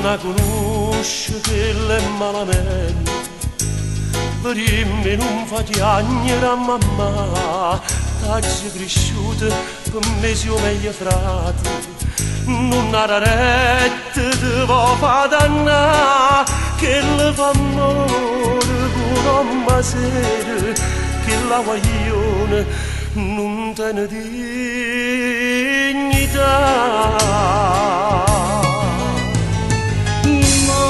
Nun 'a cunusce chella è malamente. Primm 'e nun fa chiagnere a mammà, t'aggio crisciuto, pe me si 'o meglio frate. Nun 'a dà retta, te vò fa dannà, chella fa ammore cu n'ommo 'a sera, chella guagliona nun tene dignità. No,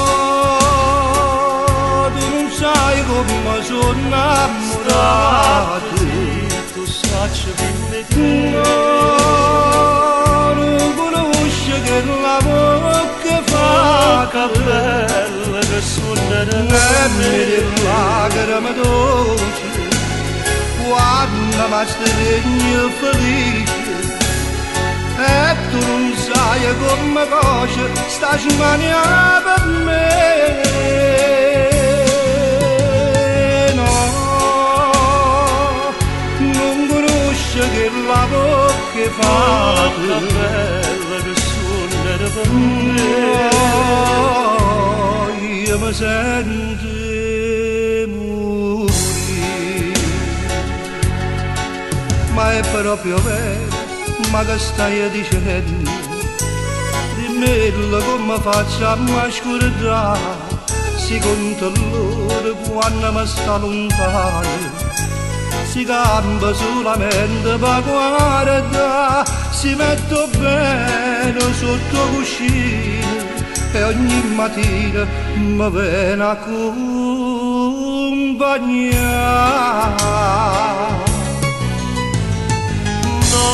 tu nun saje comme so' 'nnammurato. Statte zitto, 'o ssaccio primma 'e te. No, nun cunusce chella vocca 'e Vocca fata. bella che suonne Nemmeno 'e me. llacreme doce quanno m'astregne felice. E tu nun saje comme coce sta smania pe me. No, nun cunusce chella vocca 'e Vocca fata. bella che suonne pe me. No, io me sento 'e murì. Ma è proprio vero, ma che staje dicenno? Dimmello comme faccio a m' scurdà, si conto ll'ore quanno me sta luntano, si campo sulamente p' guardà, si metto 'o bbene sotto 'o cuscino e ogni matina me vene accumpagnà. No,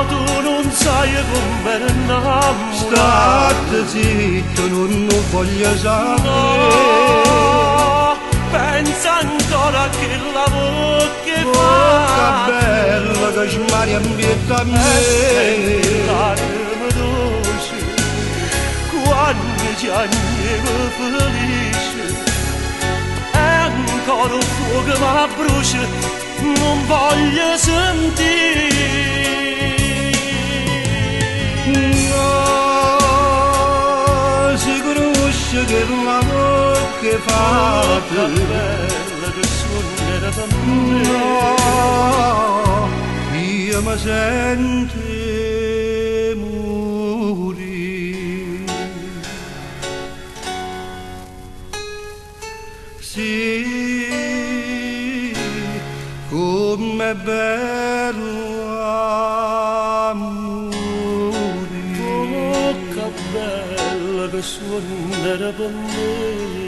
tu nun saje comm'ero 'nnammurato. Statte zitto, nun 'o voglio sapè. No, pensa ancora a chella vocca 'e Vocca fata. bella che smania 'mpietto a E me. senti ll'anema doce quanno chiagneva felice. E ancora 'o fuoco m'abbrucia, nun voglio sentì. No, si cunusce chella vocca 'e Vocca fata. bella che suonne pe me. No, io me sento 'e murì. Sì, comm'è bello a murì. Vocca bella che suonne pe me.